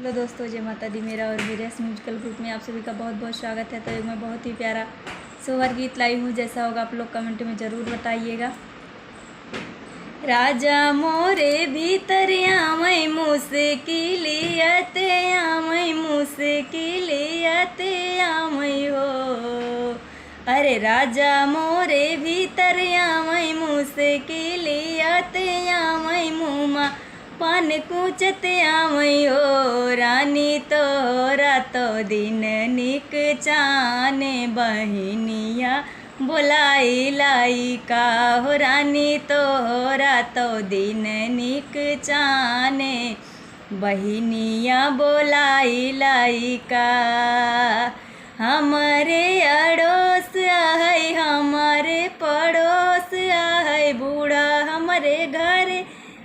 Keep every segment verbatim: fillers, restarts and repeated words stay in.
हेलो दोस्तों, जय माता दी। मेरा और वीरेश म्यूजिकल ग्रुप में आप सभी का बहुत बहुत स्वागत है। तो एक मैं बहुत ही प्यारा सोहर गीत लाई हूँ, जैसा होगा आप लोग कमेंट में ज़रूर बताइएगा। राजा मोरे भीतर आवै मुश्किलियत, आवै मुश्किलियत आवै हो। अरे राजा मोरे भीतर आवै मुश्किलियत आवै मुमा पान कूचत आवै हो। रानी तोहरा तो दिन निक चाने बहिनिया बोलाई लाई का हो। रानी तोहरा तो दिन निक चाने बहिनिया बोलाई लाई का। हमरे अड़ोस आहै, हमरे पड़ोस आहै, बूढ़ा हमरे घर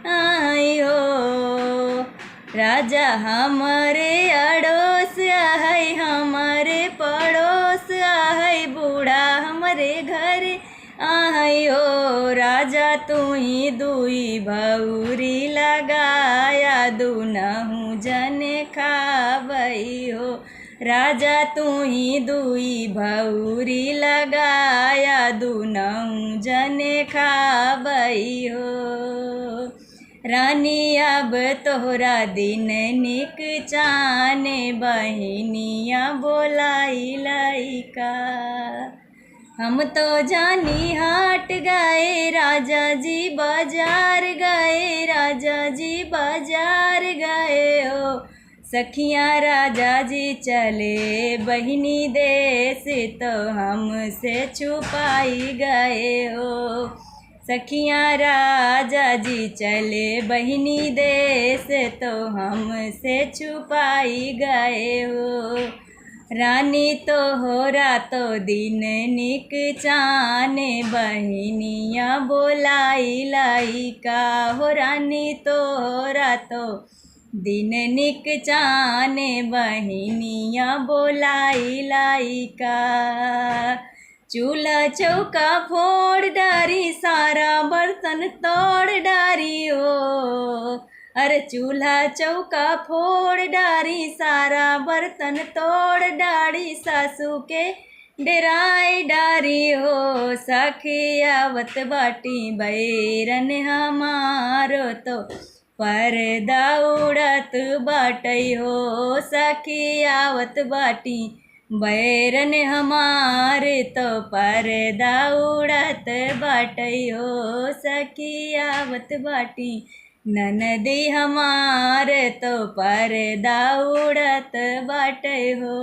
आहै हो। राजा हमरे अड़ोस आहै, हमरे पड़ोस आहै, बूढ़ा हमरे घर आहै हो। राजा तुही दुई भौरी लगाया, दुनहु जने खाबै हो। राजा तुही दुई भौरी लगाया, दुनहु जने खाबै हो। रानी अब तोहरा दिन निक चाने बहिनिया बोलाई लाई का। हम तो जानी हाट गए राजा जी, बाजार गए राजा जी, बाजार गए हो। सखिया राजा जी चले बहिनी देश, तो हमसे छुपाई गए हो। सखिया राजा जी चले बहिनी देश, तो हमसे छुपाई गए हो। रानी तोहरा तो दिन निक चाने बहिनिया बोलाई लाई का हो। रानी तोहरा तो दिन निक चाने बहिनिया बोलाई लाई का। चूल्हा चौका फोड़ डारी, सारा बर्तन तोड़ डारी हो। अरे चूल्हा चौका फोड़ डारी, सारा बर्तन तोड़ डारी, सासू के डेराई डारी हो। सखी आवत बाटी बैरन हमारो तो पर्दा उड़त बाटै हो। सखी आवत बाटी बैरन हमार तो पर्दा उड़त बाटै हो। सखी आवत बाटी ननदी हमार तो पर्दा उड़त बाटै हो।